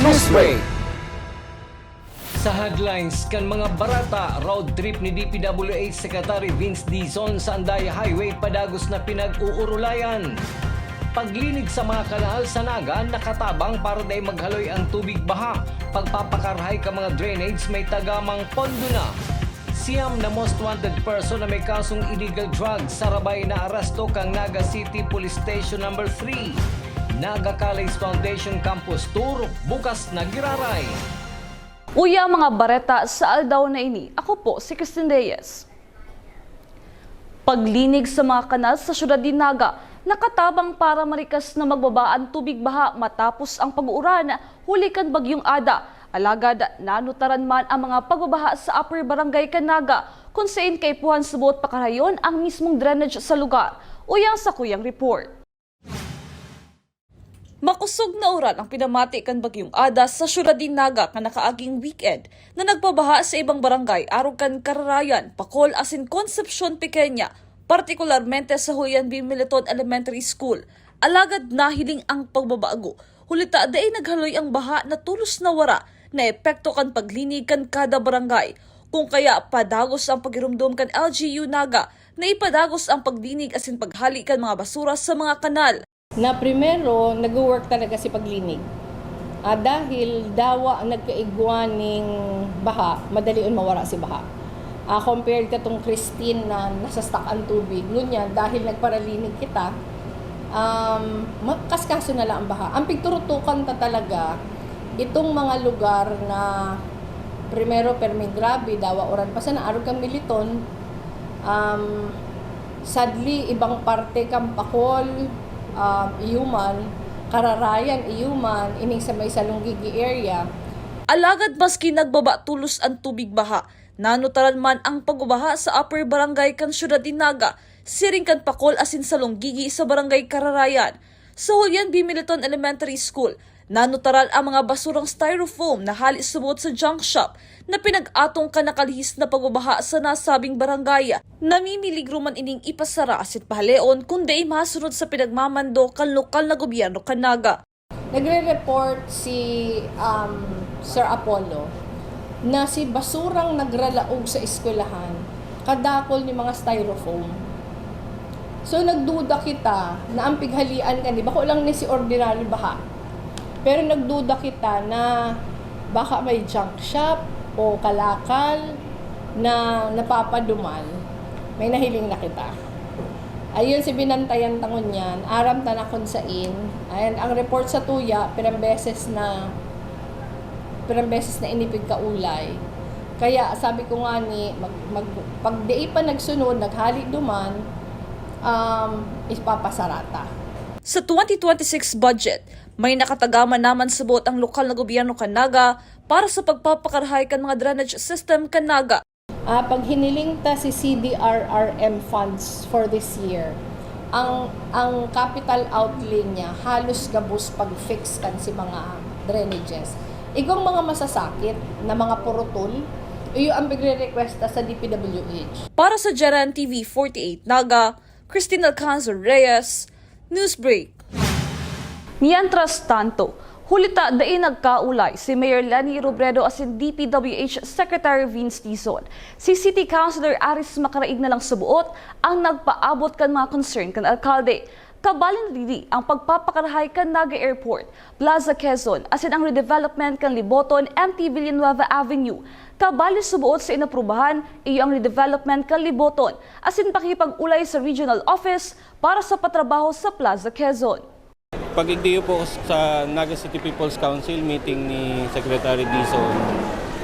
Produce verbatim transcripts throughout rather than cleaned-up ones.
Newsbreak. Sa headlines kan mga bareta, road trip ni D P W H Secretary Vince Dizon sa Andaya Highway padagos na pinag-uurulayan. Paglinig sa mga kanal sa Naga nakatabang para dai maghaloy ang tubig baha. Pagpapakarahay kan mga drainage may tagamang pondo na. Siyam na most wanted person na may kasong illegal drugs sa Rabay na aresto kan Naga City Police Station Number three. Naga College Foundation Campus Tour bukas na giraray. Uya ang mga bareta sa aldaw na ini. Ako po si Christine Reyes. Paglinig sa mga kanal sa syudad nin Naga nakatabang para marikas na magbaba an tubig baha matapos ang pag-uuran huli kan Bagyong Ada. Alagad nanutaran man ang mga pagbabaha sa Upper Barangay kan Naga, kun sain kaipuhan subot pakarayon ang mismong drainage sa lugar. Uya ang sakuyang report. Makosog na uran ang pinamati kan Bagyong Ada sa syudad nin Naga kan nakaaging weekend na nagpabaha sa ibang barangay arog kan Kararayan, Pacol asin Concepcion Pequeña, partikularmente sa Julian B. Militon Elementary School. Alagad nahiling ang pagbabago, huli ta dai naghaloy ang baha na tolos na wara na epekto kan paglinig kan kada barangay. Kun kaya padagos ang pagirumdom kan L G U Naga na ipadagos ang paglinig asin paghali kan mga basura sa mga kanal. Na primero, nagwo-work talaga si paglinig. Ah, dahil dawa nagkaigwa ning baha, madalion mawara si baha. Ah, compared katong Christine na nasa-stuck ang tubig. Ngunyan, dahil nagparalinig kita, um, ma-, kaskaso na lang ang baha. Ang pigturutukan ta talaga, itong mga lugar na primero perming grabe, dawa uran pa sana, arog kan Militon, um, sadly, ibang parte kan Pacol, um, iyo man, Kararayan, iyo man, ining sa may Salonggigi area. Alagad maski nagbaba tolos ang tubig baha, nanutaran man ang pagbabaha sa Upper Barangay kan syudad nin Naga, siring kan Pacol asin Salonggigi sa Barangay Kararayan. Sa Julian B. Militon Elementary School, nanutaran ang mga basurang styrofoam na hali subot sa junk shop na pinag-atong kan nakalihis na pagbabaha sa nasabing barangay. Namimiligro man ining ipasara asin pahaleon kun dai masunod sa pinagmamando kan lokal na gobyerno kan Naga. Nagre-report si, um, Sir Apollo na si basurang nagralaog sa eskwelahan, kadakol ni mga styrofoam. So, nagduda kita na ang pighalian kani, bako lang ni si ordinary baha. Pero nagduda kita na baka may junk shop o kalakal na napapaduman. May nahiling na kita. Ayun, si binantayan ta ngunyan, aram ta na kun sain. And ang report sa tuya, pirang beses na, pirang beses na ini pigkaulay. Kaya sabi ko nga ni, mag, mag, pag di pa nagsunod, naghali duman, um, ipapasarata. Sa twenty twenty-six budget, may nakatagama naman subot ang lokal na gobyerno kan Naga para sa pagpapakarahay kan mga drainage system kan Naga. Ah, pag hiniling ta si C D R R M funds for this year, ang, ang capital outlay niya halos gabos pag-fix kan si mga drainages. Igong mga masasakit na mga purutol, iyo ang pigre-request ta sa D P W H. Para sa Jaran T V forty-eight Naga, Christine Alcanzar Reyes, Newsbreak. Mientras tanto, huli ta dai nagkaulay si Mayor Leni Robredo asin D P W H Secretary Vince Dizon. Si City Councilor Aris Macaraig na lang suboot ang nagpaabot kan mga concern kan alkalde. Kabali na digdi ang pagpapakarahay kan Naga Airport, Plaza Quezon, asin ang redevelopment kan Liboton M T Villanueva Avenue. Kabali suboot sa inaprubahan, iyo ang redevelopment kan Liboton, asin pakipag-ulay sa regional office para sa patrabaho sa Plaza Quezon. Pag-igdiyo po sa Naga City People's Council meeting ni Secretary Dizon,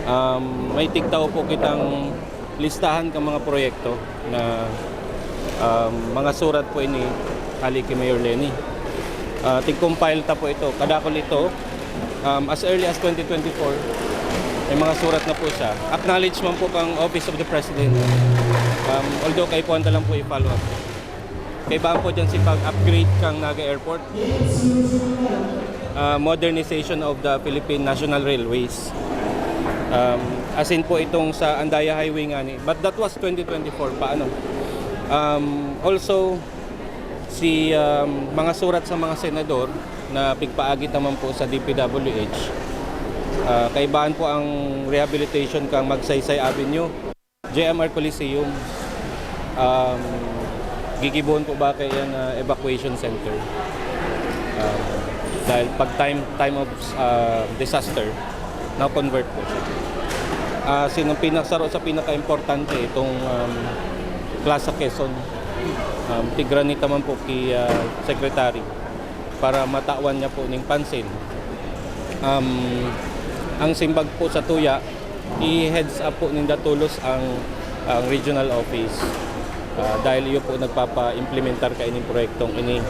um, may tigtao po kitang listahan kan mga proyekto na, um, mga surat po ini hali ki Mayor Leni. Ah, tig-compile ta po ito. Kadakol ito, um, as early as twenty twenty-four, may mga surat na po siya. Acknowledge man po kang Office of the President. Um, although kaipuhan ta lang po i-follow up. Kaibahan po dyan si pag-upgrade kang Naga Airport, ah, modernization of the Philippine National Railways. Um, asin po itong sa Andaya Highway nga ni. But that was twenty twenty-four pa, ano. Um, also, si, um, mga surat sa mga senador na pigpaagi ta man po sa D P W H. Ah, kaibahan po ang rehabilitation kang Magsaysay Avenue, J M R Coliseum. Um, gigibohon po ba kaya na evacuation center? Um, dahil pag time time of uh, disaster, na-convert po siya. Uh, sinong pinasaro sa pinaka-importante itong um, Plaza Quezon? Um, tigranita man po ki uh, Secretary para matawan niya po ning pansin. Um, ang simbag po sa tuya, i-heads up po ninda tolos ang, ang regional office. Uh, dahil iyo po nagpapa-implementar kaining proyektong ini.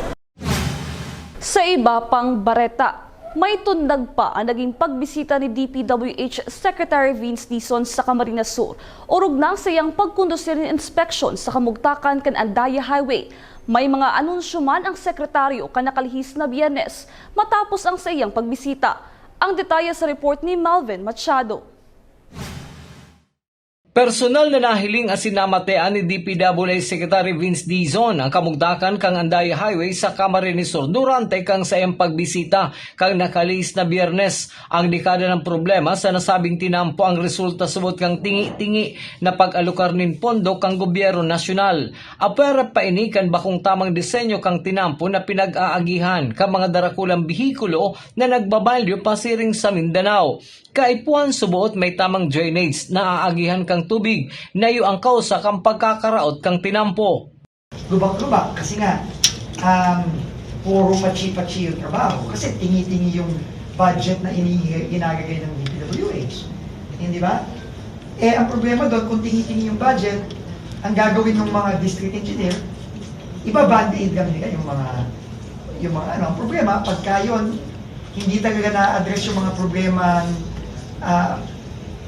Sa iba pang bareta, may tundag pa ang naging pagbisita ni D P W H Secretary Vince Dizon sa Camarines Sur, orog na sa iyang pagkondusir nin inspeksyon sa kamugtakan kan Andaya Highway. May mga anunsyo man ang sekretaryo kan nakalihis na Biyernes matapos ang saiyang pagbisita. Ang detalye sa report ni Malvin Machado. Personal na nahiling asin namatean ni D P W H Secretary Vince Dizon ang kamugtakan kan Andaya Highway sa Camarines Sur durante kan saiyang pagbisita kan nakalihis na Biyernes. Ang dekada ng problema sa nasabing tinampo ang resulta subot kan tingi-tingi na pag-alokar nin pondo kan gobyerno nasyonal. Apwera pa ini kan bakong tamang disenyo kan tinampo na pinag-aagihan kan mga darakulang behikulo na nagbabalyo pasiring sa Mindanao. Kaipuhan subot may tamang drainage na aagihan kan tubig na iyo ang kausa kan pagkakaraot kan tinampo. Lubak-lubak kasi nga um, puro pachi-pachi yung trabaho kasi tingi-tingi yung budget na inagagay ng D P W H. Hindi ba? Eh, ang problema doon, kung tingi-tingi yung budget, ang gagawin ng mga district engineer, iba-band-aid lang nila yung mga, yung mga ano. Ang problema, pagka yun, hindi talaga na-address yung mga problema, uh,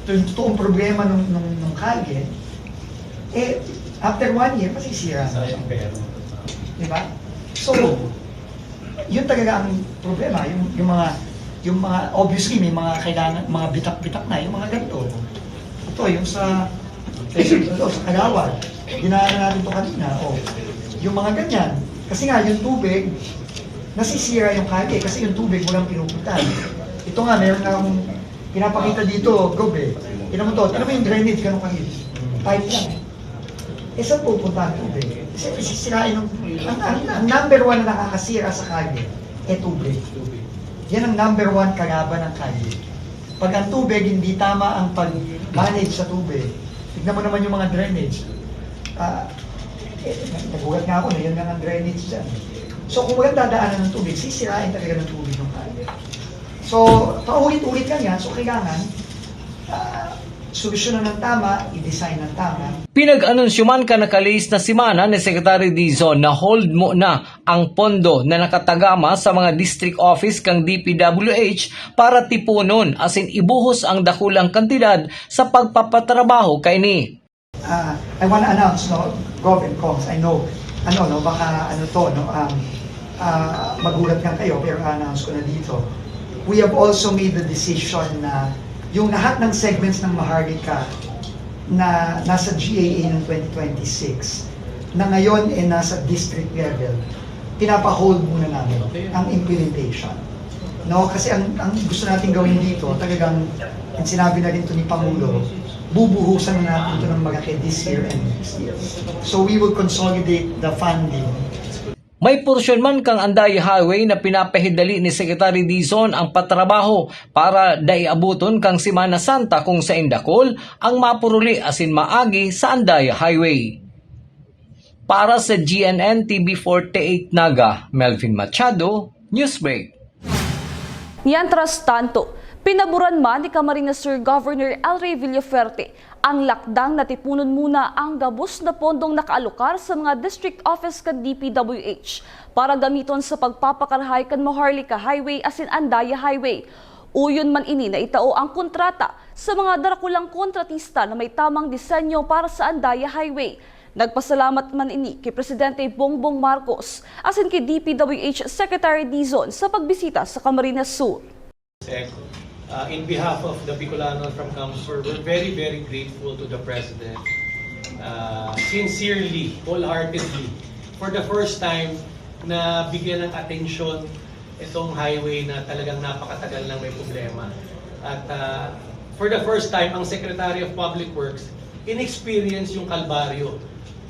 yung totoong problema ng, ng, ng kalye, eh, after one year, masisira na siya. Di ba? So, yun talaga ang problema, yung, yung mga yung mga, obviously, may mga kailangan, mga bitak-bitak na, yung mga ganito. Ito, yung sa, ito, sa Kagawad, dinaanan natin ito kanina. Oh. Yung mga ganyan. Kasi nga, yung tubig, nasisira yung kalye kasi yung tubig walang pinupunta. Ito nga, meron na akong pinapakita dito, Gob eh. Tinan mo to, tinan mo yung drainage, ganun kahit. Pipe lang eh. Eh, saan pupunta ang tubig? Siyempre, sisirain ng, ang, ang, ang number one na nakakasira sa kalye, eh, tubig. Yan ang number one kalaban ng kalye. Pag ang tubig, hindi tama ang pag-manage sa tubig. Tignan mo naman yung mga drainage. Ah, eh, nagulat nga ako na yun lang ang drainage dyan. So, kung walang dadaanan ng tubig, sisirain talaga ng tubig yung kalye. So, paulit-ulit lang yan. So, kailangan, ah, solusyonan ng tama, i-design ng tama. Pinag-anunsyo man kan nakalihis na semana ni Secretary Dizon na hold muna ang pondo na nakatagama sa mga district office kan D P W H para tiponon asin ibuhos ang dakulang kantidad sa pagpapatrabaho kaini. Ah, I wanna announce, no, Gov and Congs, I know, ano, no, baka ano to, no, um, ah, magulat lang kayo, pero announce ko na dito. We have also made the decision na yung lahat ng segments ng Maharlika na nasa G A A ng twenty twenty-six, na ngayon eh nasa district level, pinapa-hold muna namin ang implementation. No, kasi ang, ang gusto natin gawin dito, talagang, ang sinabi na rin to ni Pangulo, bubuhusan na natin ito ng malaki this year and next year. So we will consolidate the funding. May porsyon man kan Andaya Highway na pinapahidali ni Secretary Dizon ang patrabaho para dai abuton kan Semana Santa kung sain dakul ang mapuruli asin maagi sa Andaya Highway. Para sa G N N T V forty-eight Naga, Melvin Machado, Newsbreak. Mientras tanto, pinaboran man ni Camarines Sur Governor Elray Villafuerte ang lakdang na tiponon muna ang gabos na pondong nakaalokar sa mga district office kan D P W H para gamiton sa pagpapakarahay kan Maharlika Highway asin Andaya Highway. Uyon man ini na itao ang kontrata sa mga darakulang kontratista na may tamang disenyo para sa Andaya Highway. Nagpasalamat man ini ki Presidente Bongbong Marcos asin ki D P W H Secretary Dizon sa pagbisita sa Camarines Sur. Uh, in behalf of the Bicolano from Camsur, we're very, very grateful to the President. Uh, sincerely, wholeheartedly, for the first time na bigyan ng atensyon itong highway na talagang napakatagal nang may problema. At ah, for the first time, ang Secretary of Public Works, in-experience yung kalbaryo.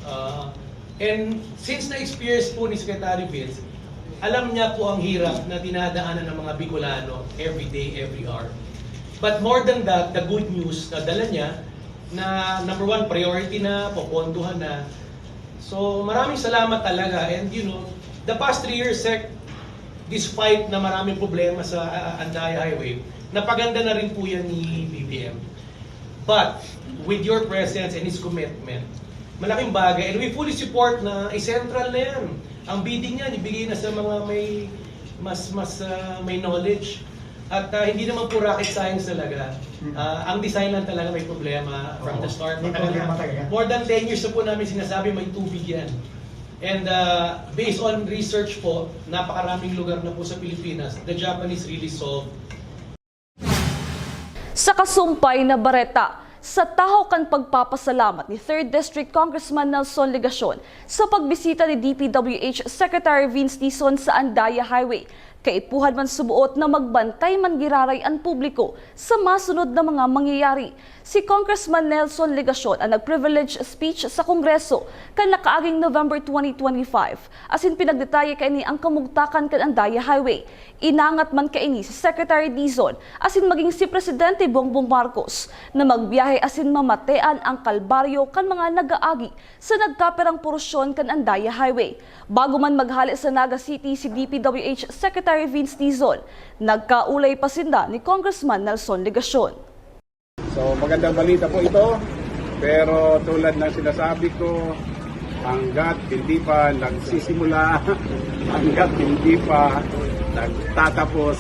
Ah, and since na-experience po ni Secretary Vince, alam niya po ang hirap na dinadaanan ng mga Bicolano every day, every hour. But more than that, the good news na dala niya, na number one, priority na, popondohan na. So maraming salamat talaga. And you know, the past three years, Sec, despite na maraming problema sa uh, Andaya Highway, napaganda na rin po yan ni B B M. But with your presence and his commitment, malaking bagay. And we fully support na i-central na yan. Ang bidding niyan, ibigay na sa mga may mas mas ah, may knowledge. At ah, hindi naman po rocket science talaga. Ah, ang design lang talaga may problema from the start. May problema talaga. More than ten years na po namin sinasabi may tubig yan. And ah, based on research po, napakaraming lugar na po sa Pilipinas, the Japanese really solved. Sa kasumpay na bareta, sa tahaw kan pagpapasalamat ni Third District Congressman Nelson Legacion sa pagbisita ni D P W H Secretary Vince Dizon sa Andaya Highway, kaipuhan man suboot na magbantay man giraray an publiko sa masunod na mga mangyayari. Si Congressman Nelson Legacion an nag-privilege speech sa Kongreso kan nakaaging November twenty twenty-five, asin pinagdetalye kaini ang kamugtakan kan Andaya Highway. Inangat man kaini si Secretary Dizon asin maging si Presidente Bongbong Marcos na magbiyahe asin mamatean ang kalbaryo kan mga nag-aagi sa nagkapirang porosyon kan Andaya Highway. Bago man maghale sa Naga City si D P W H Secretary Vince Dizon, nagkaulay pa sinda ni Congressman Nelson Legacion. So magandang balita po ito. Pero tulad ng sinasabi ko, hanggat hindi pa nagsisimula, hanggat hindi pa nagtatapos,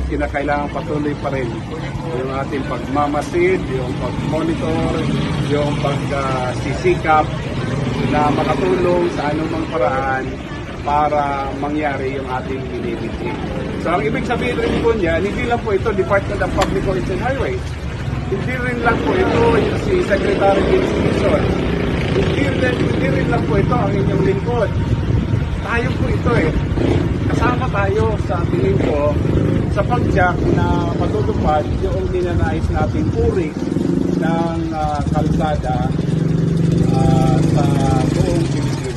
kinakailangan patuloy pa rin yung ating pagmamasid, yung pag-monitor, yung pagsisikap na makatulong sa anumang paraan para mangyari yung ating binibidyo. So ang ibig sabihin rin po niya, hindi lang po ito Department of Public Works and Highways. Hindi rin lang po ito si Secretary Vince Dizon. Hindi rin, hindi rin lang po ito ang inyong lingkod. Tayo po ito eh. Kasama tayo sa tingin ko sa pagtiyak na matutupad yung ninanais nating uri ng uh, kalsada uh, sa buong Pilipinas.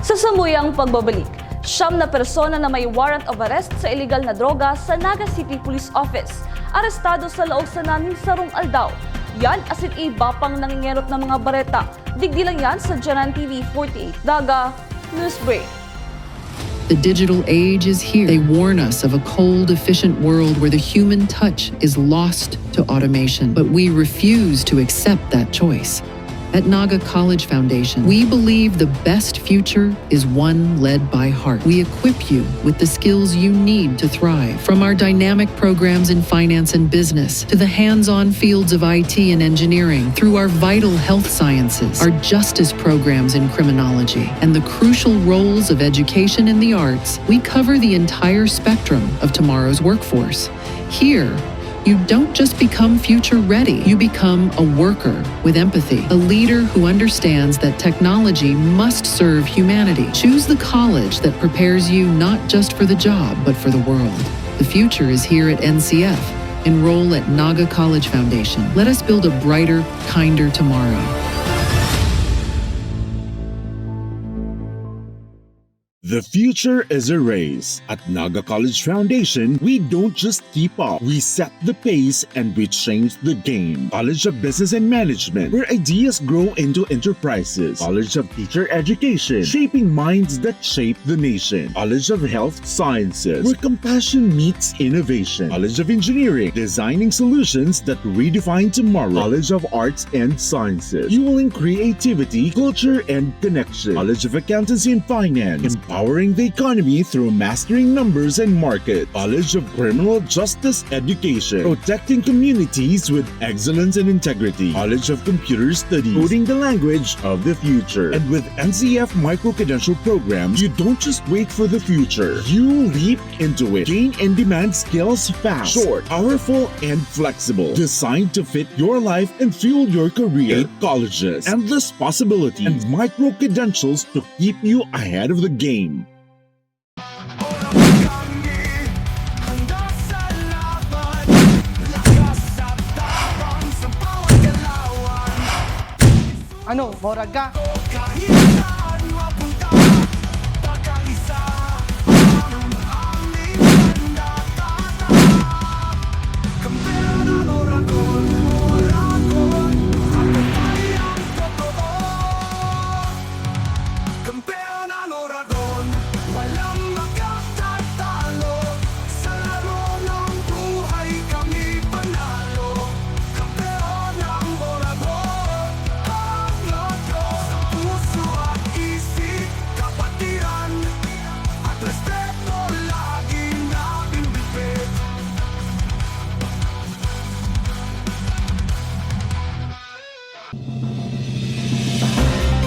Sa samuyang pagbabalik, siyam na persona na may warrant of arrest sa iligal na droga sa Naga City Police Office, arestado sa laog sana nin sarong aldaw. Yan asin iba pang nangingenot na mga bareta. Digdi lang yan sa Janan T V forty-eight Naga News Break. The digital age is here. They warn us of a cold, efficient world where the human touch is lost to automation. But we refuse to accept that choice. At Naga College Foundation, we believe the best future is one led by heart. We equip you with the skills you need to thrive. From our dynamic programs in finance and business to the hands on fields of I T and engineering, through our vital health sciences, our justice programs in criminology, and the crucial roles of education and the arts, we cover the entire spectrum of tomorrow's workforce. Here, you don't just become future ready, you become a worker with empathy, a leader who understands that technology must serve humanity. Choose the college that prepares you not just for the job, but for the world. The future is here at N C F. Enroll at Naga College Foundation. Let us build a brighter, kinder tomorrow. The future is a race. At Naga College Foundation, we don't just keep up, we set the pace and we change the game. College of Business and Management, where ideas grow into enterprises. College of Teacher Education, shaping minds that shape the nation. College of Health Sciences, where compassion meets innovation. College of Engineering, designing solutions that redefine tomorrow. College of Arts and Sciences, fueling creativity, culture, and connection. College of Accountancy and Finance, empowering the economy through mastering numbers and market. College of Criminal Justice Education, protecting communities with excellence and integrity. College of Computer Studies, coding the language of the future. And with N C F micro-credential programs, you don't just wait for the future. You leap into it. Gain in-demand skills fast, short, powerful, and flexible. Designed to fit your life and fuel your career. Eight colleges, endless possibilities, and micro-credentials to keep you ahead of the game. Ano, mora ga?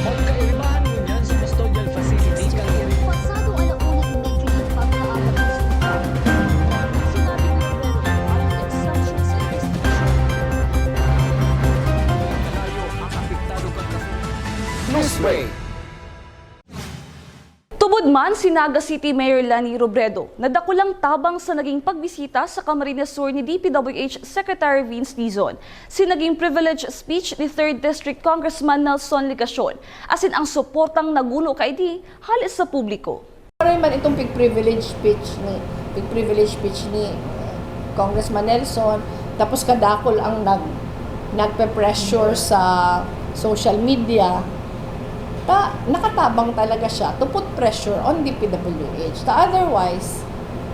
Pagkairibahan ngunyan sa custodial facility kan Pasado alauna y medyo ng pagkaabot ng sinabi ni Rivera ang exception sa investigation. Kalayo ang apektado kan kaso. Newsbreak. Tubod man si Naga City Mayor Leni Robredo na dakulang tabang sa naging pagbisita sa Camarines Sur ni D P W H Secretary Vince Dizon, si naging privilege speech ni Third District Congressman Nelson Legacion, asin ang suportang naguno kaidi hale sa publiko. Pareho man itong pig-privilege speech ni, pig-privilege speech ni Congressman Nelson, tapos kadakol ang nag-, nagpe-pressure sa social media, ta, nakatabang talaga siya to put pressure on D P W H. Ta, otherwise,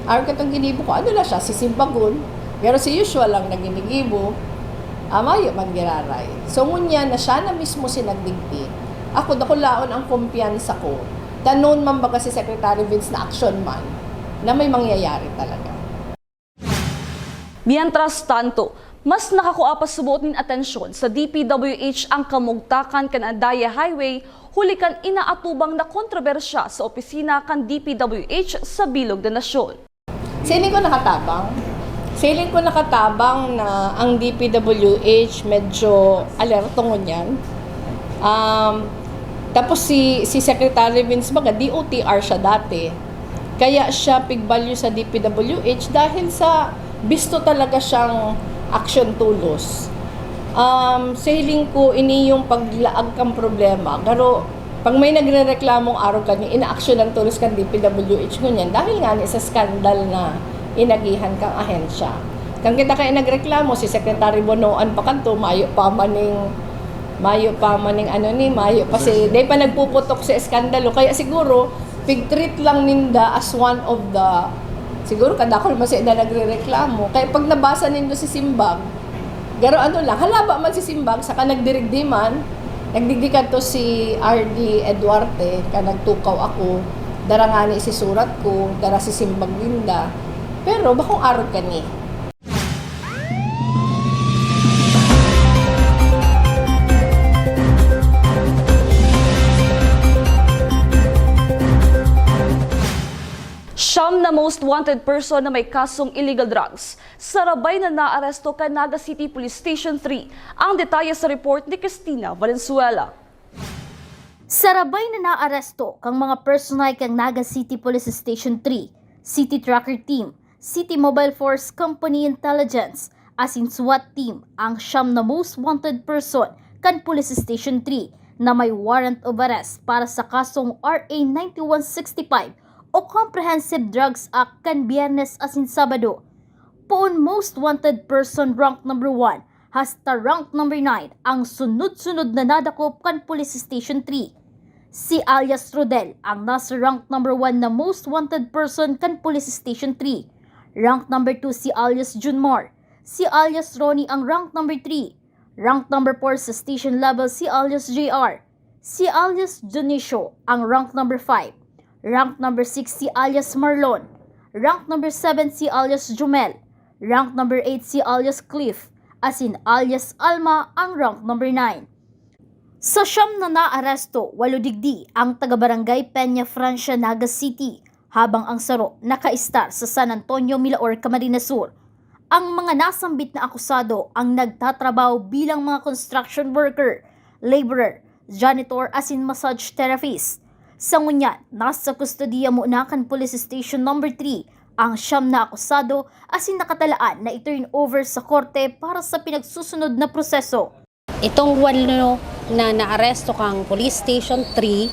arog katong ginibo ko, ano lang siya, sisimbagon, pero si usual lang na ginigibo, ah, mayo man giraray. So, ngunyan na siya na mismo si nagdigdi, ako, dakulaon ang kumpiyansa ko. Ta known man baga si Secretary Vince na action man, na may mangyayari talaga. Mientras tanto, mas nakakua pa suboot nin atensyon sa D P W H ang kamugtakan kan Andaya Highway huli kan inaatubang na kontrobersya sa opisina kan D P W H sa bilog na nasyon. Sa hiling ko nakatabang. Sa hiling ko nakatabang na ang D P W H medyo alerto ngunyan. Um, tapos si, si Secretary Vince baga, D O T R siya dati. Kaya siya pigbalyo sa D P W H dahil sa bisto talaga siyang aksyon tulos. Um, sa hiling ko, ini yung paglaag kang problema. Pero pag may nagrereklamong arog kanya, inaaksyonan tulos kan D P W H ngunyan dahil nga ni sa skandal na inagihan kang ahensya. Kan kita kaya nagreklamo, si Secretary Bonoan pa kanto, mayo pa maning, mayo pa maning ano ni, mayo pa si, day pa nagpuputok sa eskandalo. Kaya siguro, pig-treat lang ninda as one of the, siguro kadakol man sa ida nagrereklamo. Kaya pag nabasa nindo si Simbag, garo ano lang, halaba man si Simbag, saka nagdirigdi man, nagdigdi kadto si R D Eduarte, ka nagtukaw ako, dara ngani si surat ko, dara si Simbag ninda. Pero bakong arog kani. Siyam na most wanted person na may kasong illegal drugs, sarabay na naaresto kan Naga City Police Station three. Ang detalye sa report ni Christina Valenzuela. Sarabay na naaresto kan mga personal kan Naga City Police Station three, City Tracker Team, City Mobile Force Company Intelligence, asin SWAT Team ang siyam na most wanted person kan Police Station three na may warrant of arrest para sa kasong R A ninety-one sixty-five o Comprehensive Drugs Act kan Biyernes asin Sabado. Poon most wanted person rank number one hasta rank number nine ang sunod-sunod na nadakop kan Police Station three. Si alias Rodel ang nasa rank number one na most wanted person kan Police Station three. Rank number two si alias Junmar, si alias Ronnie ang rank number three. Rank number four sa station level si alias J R. Si alias Dionisio ang rank number five. Rank number six si alias Marlon. Rank number seven si alias Jumel. Rank number eight si alias Cliff. Asin alias Alma ang rank number nine. Sa siyam na naaresto, walo digdi ang taga-barangay Peña Francia, Naga City, habang ang saro nakaistar sa San Antonio, Milaor, Camarines Sur. Ang mga nasambit na akusado ang nagtatrabaho bilang mga construction worker, laborer, janitor asin massage therapist. Sa ngunyan, nasa kustodiya muna kan Police Station Number three ang siyam na akusado asin nakatalaan na i-turn over sa korte para sa pinagsusunod na proseso. Itong walo Na naaresto kang Police Station three,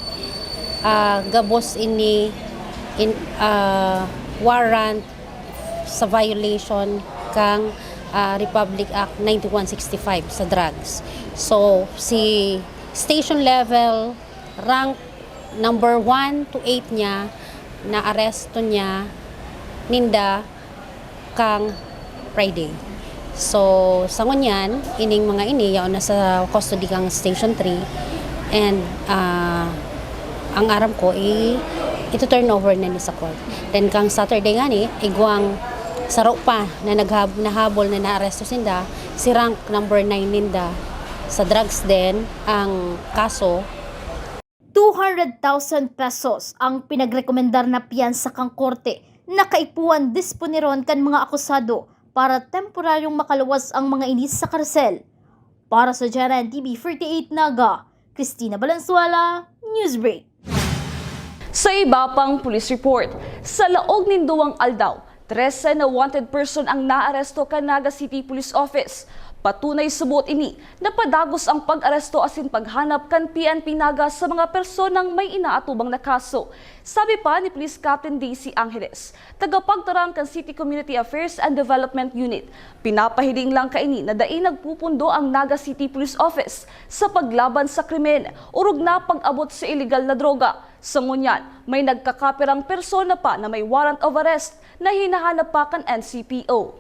ah, gabos ini in, ah, warrant sa violation kang, ah, Republic Act ninety-one sixty-five sa drugs. So, si station level, rank number one to eight niya, naaresto niya ninda kang Friday. So, sa ngunyan, ining mga ini, yaon na sa custody kang Station three. And, ah, ang aram ko, i-, ito turn over na ni sa court. Then, kang Saturday nga ni, igwang saro pa na naghab-, nahabol na naaresto sinda, si rank number nine ninda sa drugs din ang kaso. Two hundred thousand pesos ang pinagrekomendar na piyansa kan korte na kaipuhan disponeron kan mga akusado para temporaryong makaluwas ang mga ini sa karsel. Para sa G N N T V forty-eight Naga, Christina Valenzuela, Newsbreak. Sa iba pang police report, sa laog nin duwang aldaw, trese na wanted person ang naaresto kan Naga City Police Office. Patunay sa buot ini na padagos ang pag-aresto asin paghanap kan P N P Naga sa mga personang may inaatubang na kaso. Sabi pa ni Police Captain D C Angeles, tagapagtaram kan City Community Affairs and Development Unit, pinapahiling lang kaini na dai nagpupundo ang Naga City Police Office sa paglaban sa krimen, orog na pag-abot sa iligal na droga. Sa ngunyan, may nagkakapirang persona pa na may warrant of arrest na hinahanap pa kan N C P O.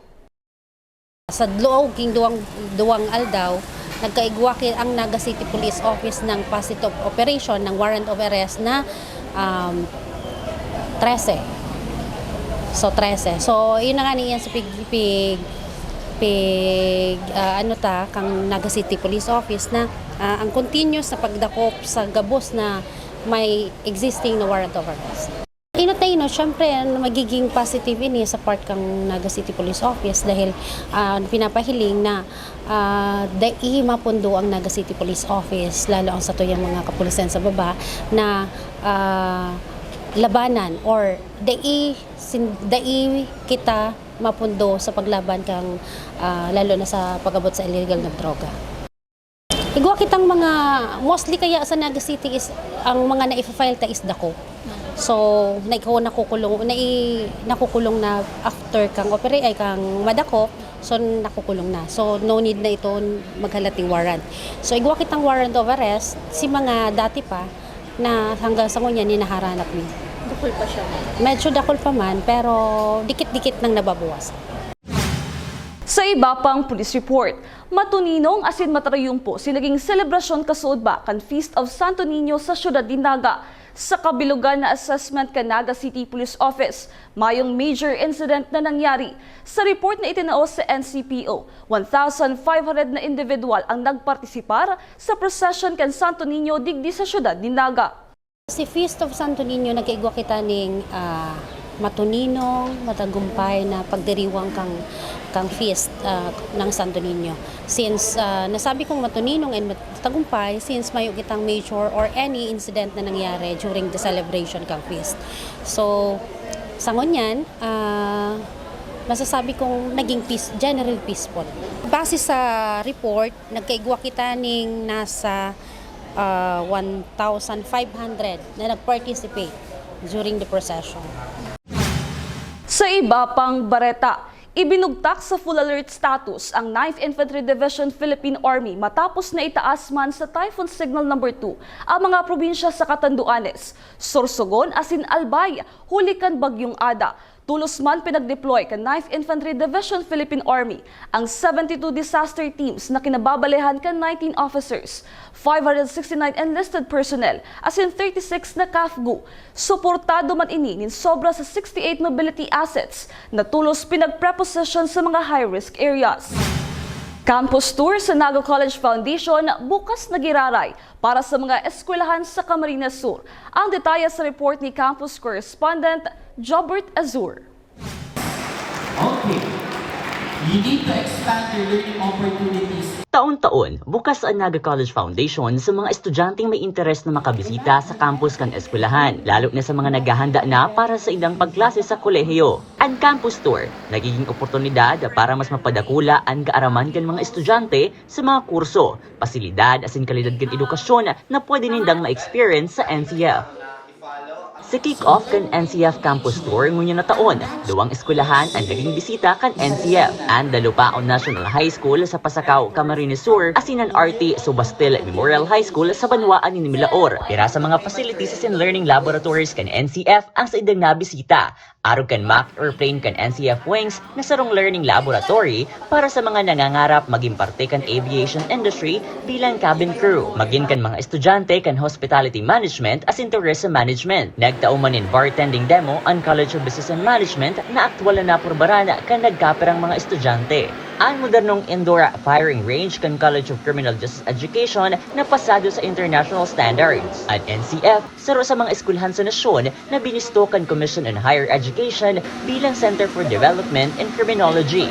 Sa loob king duwang, duwang aldaw, nagkaigwa ki-, ang Naga City Police Office ng positive operation, ng warrant of arrest na, um, trese. So, trese. So, yun na nga niyan sa pig, pig, pig, ah, ano ta, kang Naga City Police Office na, ah, ang continuous na pagdakop sa gabos na may existing na warrant of arrest. Inot na inot, syempre, magiging positive ini sa part kang Naga City Police Office dahil, ah, pinapahiling na, ah, dai mapundo ang Naga City Police Office, lalo ang satuyang mga kapulisan sa baba na, ah, labanan or dai sin-, dai kita mapundo sa paglaban kang, ah, lalo na sa pag-abot sa illegal na droga. Igwa kitang mga, mostly kaya sa Naga City is, ang mga nai-file ta is dakop. So, nai-, nakukulong, nai-, nakukulong na after kang opera-, ay, kang madakop, so nakukulong na. So, no need na ito maghalat ning warrant. So, igwa kitang warrant of arrest, si mga dati pa, na hanggang sa ngunyan, hinaharanap mi. Dakul pa siya? Medyo dakul pa man, pero dikit-dikit nang nababawasan. Sa iba pang police report, matuninong asin matarayumpo si naging selebrasyon kasuodba kan Feast of Santo Niño sa siyudad nin Naga. Sa kabilogan na assessment kan Naga City Police Office, mayong major incident na nangyari. Sa report na itinao sa N C P O, one thousand five hundred na individual ang nagpartisipar sa procession kan Santo Niño digdi sa siyudad nin Naga. Si Feast of Santo Niño, nagkaigwa kita ning, ah, matuninong, matagumpay na pagdiriwang kang, kang feast, ah, ng Santo Niño. Since, ah, nasabi kong matuninong and matagumpay, since mayo kitang major or any incident na nangyari during the celebration kang feast. So, sa ngunyan, ah, masasabi kong naging peace, general peaceful. Base sa report, nagkaigwa kita ning nasa, ah, one thousand five hundred na nag-participate during the procession. Sa iba pang bareta, ibinugtak sa full alert status ang Ninth Infantry Division Philippine Army matapos na itaas man sa Typhoon Signal Number two ang mga probinsya sa Catanduanes, Sorsogon asin Albay huli kan Bagyong Ada. Tulos man pinag-deploy kan Ninth Infantry Division Philippine Army ang seventy-two disaster teams na kinababalehan kan nineteen officers, five hundred sixty-nine enlisted personnel, asin thirty-six na CAFGU. Suportado man ini nin sobra sa sixty-eight mobility assets na tulos pinagpreposition sa mga high-risk areas. Campus tour sa Naga College Foundation bukas na giraray para sa mga eskwelahan sa Camarines Sur. Ang detalye sa report ni campus correspondent Jobert Azur. Okay. You need to expand your learning opportunities. Taon-taon, bukas ang Naga College Foundation sa mga estudyanteng may interes na makabisita sa campus kan eskwelahan, lalo na sa mga naghahanda na para sa idang pagklase sa kolehiyo. Ang campus tour, nagiging oportunidad para mas mapadakula ang kaaraman kan mga estudyante sa mga kurso, pasilidad asin kalidad kan edukasyon na pwede nindang ma-experience sa N C F. Sa kick-off kan N C F Campus Tour ngunyan na taon, duwang eskwelahan an naging bisita kan N C F, an Dalupaon National High School sa Pasacao, Camarines Sur, asin an R T Subastil Memorial High School sa banwaan nin Milaor. Pira sa mga facilities asin learning laboratories kan N C F ang saindang nabisita, arog kan mock airplane kan N C F Wings na sarong learning laboratory para sa mga nangangarap magin parte kan aviation industry bilang cabin crew, magin kan mga estudyante kan hospitality management asin tourism management. Nagtao man nin bartending demo an College of Business and Management na aktuwal na napurbaran kan nagkapirang mga estudyante. An modernong indoor firing range kan College of Criminal Justice Education na pasado sa international standards. An N C F, saro sa mga eskwelahan sa nasyon na binisto kan Commission on Higher Education bilang Center for Development in Criminology.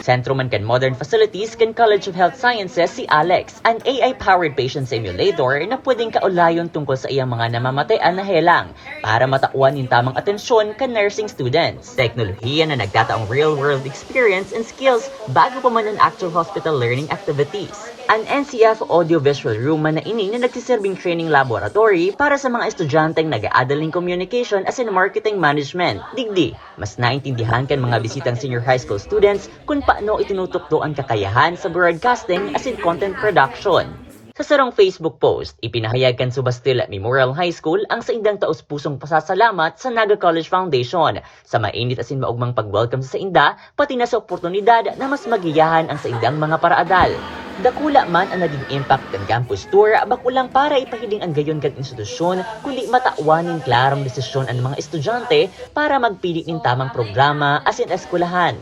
Sentro man kan modern facilities kan College of Health Sciences si Alex, an A I-powered patient simulator na pwedeng kaulayon tungkol sa iyang mga namamatean na helang para matawan nin tamang atensyon kan nursing students. Teknolohiya na nagtataong real-world experience and skills bago pa man an actual hospital learning activities. An N C F Audiovisual Room man na ini na nagsiserbing training laboratory para sa mga estudyanteng nag-aadal nin communication asin marketing management. Digdi, mas naintindihan kan mga bisitang senior high school students kun paano itinutukdo an kakayahan sa broadcasting asin content production. Sa sarong Facebook post, ipinahayag kan Subastil Memorial High School ang saindang taos-pusong pasasalamat sa Naga College Foundation sa mainit asin maogmang pag-welcome sa sainda, pati na sa oportunidad na mas magiyahan ang saindang mga paraadal. Dakula man an nagin impact kan campus tour, bako lang para ipahiling an gayon kan institusyon, kundi matawan nin klarong desisyon an mga estudyante para magpili nin tamang programa asin eskwelahan.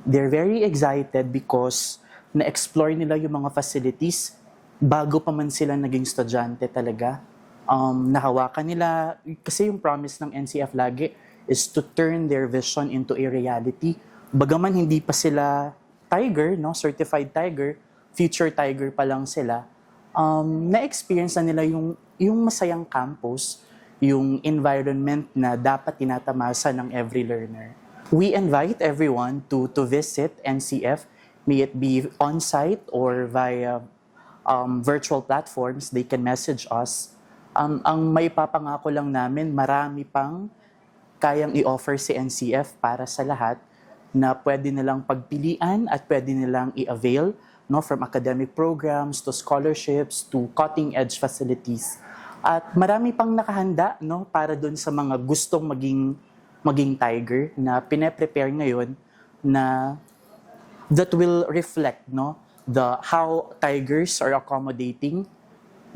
They're very excited because na-explore nila yung mga facilities bago pa man sila naging estudyante talaga. Um, nahawakan nila, kasi yung promise ng N C F lagi is to turn their vision into a reality. Bagaman hindi pa sila tiger, no, certified tiger, future tiger pa lang sila, um, na-experience na nila yung, yung masayang campus, yung environment na dapat tinatamasa ng every learner. We invite everyone to, to visit N C F, may it be on-site or via um, virtual platforms, they can message us. Um, ang maipapangako lang namin, marami pang kayang i-offer si N C F para sa lahat na pwede nilang pagpilian at pwede nilang i-avail, no, from academic programs to scholarships to cutting-edge facilities. At marami pang nakahanda, no, para dun sa mga gustong maging maging tiger na pine-prepare ngayon na that will reflect, no, the how tigers are accommodating,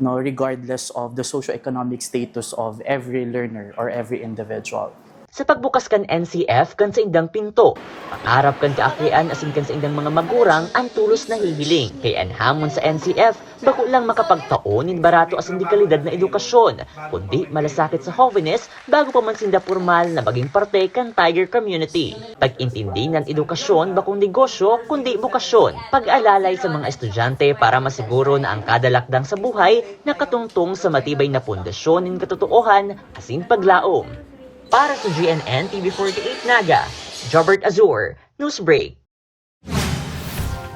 no, regardless of the socio-economic status of every learner or every individual. Sa pagbukas kan N C F kan saindang pinto, pangarap kan kaakian asin kan saindang mga magurang an tolos na hihiling. Kay an hamon sa N C F, bako lang makapagtao nin barato asin de kalidad na edukasyon, kundi malasakit sa hovenes bago pa man sinda pormal na maging parte kan Tiger Community. Pag-intindi na an edukasyon bakong negosyo, kundi bokasyon. Pag-alalay sa mga estudyante para masiguro na ang kada lakdang sa buhay nakatungtong sa matibay na pundasyon nin katotoohan asin paglaom. Para sa G N N T V forty-eight Naga, Jobert Azur, Newsbreak.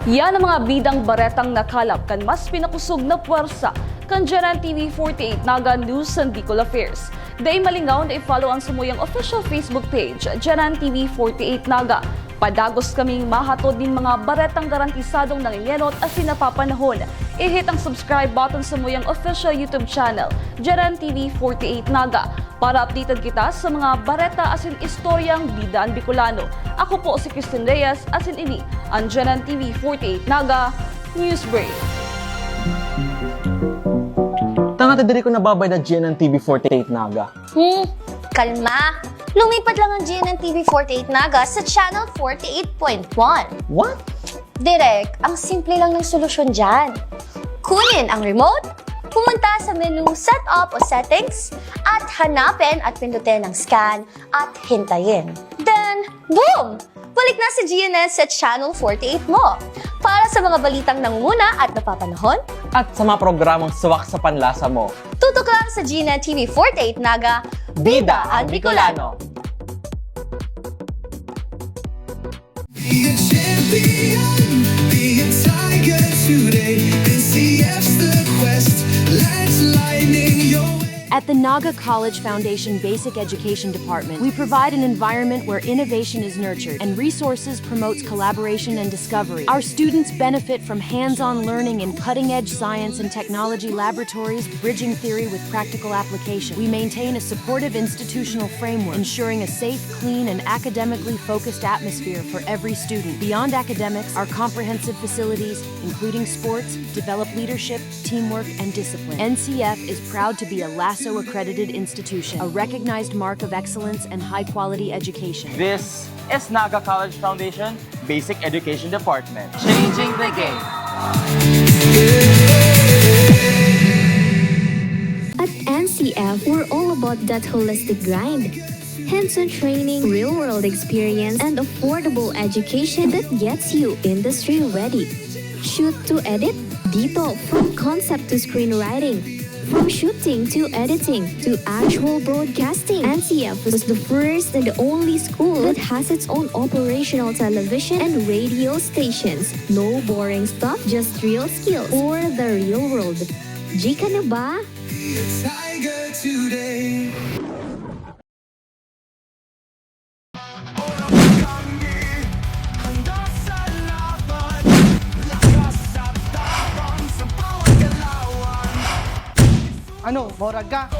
Yan ang mga bidang baretang nakalap kan mas pinakusog na pwersa kan G N N T V forty-eight Naga News and Bicol Affairs. Dai malingaw na i-follow ang samuyang official Facebook page, G N N T V forty-eight Naga. Padagos kaming mahatod nin mga baretang garantisadong nangingenot asin napapanahon. I-hit ang subscribe button samuyang official YouTube channel, G N N T V forty-eight Naga. Para updated kita sa mga bareta asin istoryang bida an Bicolano. Ako po si Christine Reyes asin ini an G N N T V forty-eight Naga News Break. Tanga ta diri ko nababayad na G N N T V forty-eight Naga. Hmm, kalma. Lumipat lang ang G N N T V forty-eight Naga sa Channel forty-eight point one. What? Direk, ang simple lang ng solusyon dyan. Kunin ang remote, pumunta sa menu Setup o Settings, at hanapin at pindutin ang Scan at hintayin. Then, boom! Balik na si G N N sa Channel forty-eight mo. Para sa mga balitang nangunguna at napapanahon, At sa mga programang swak sa panlasa mo. tutok lang sa G N N T V forty-eight Naga, Bida ang Bicolano! Be a champion, be a tiger today. N C F's the quest, let's lightning your way. At the Naga College Foundation Basic Education Department, we provide an environment where innovation is nurtured and resources promotes collaboration and discovery. Our students benefit from hands-on learning in cutting-edge science and technology laboratories, bridging theory with practical application. We maintain a supportive institutional framework, ensuring a safe, clean, and academically focused atmosphere for every student. Beyond academics, our comprehensive facilities, including sports, develop leadership, teamwork, and discipline. N C F is proud to be a LASO accredited institution, a recognized mark of excellence and high quality education. This is Naga College Foundation Basic Education Department. Changing the game! At N C F, we're all about that holistic grind. Hands-on training, real-world experience, and affordable education that gets you industry-ready. Shoot to edit? Dito, from concept to screenwriting, from shooting to editing to actual broadcasting, N C F is the first and only school that has its own operational television and radio stations. No boring stuff, just real skills for the real world. G ka na ba? Be a tiger today. Ano, morag ka?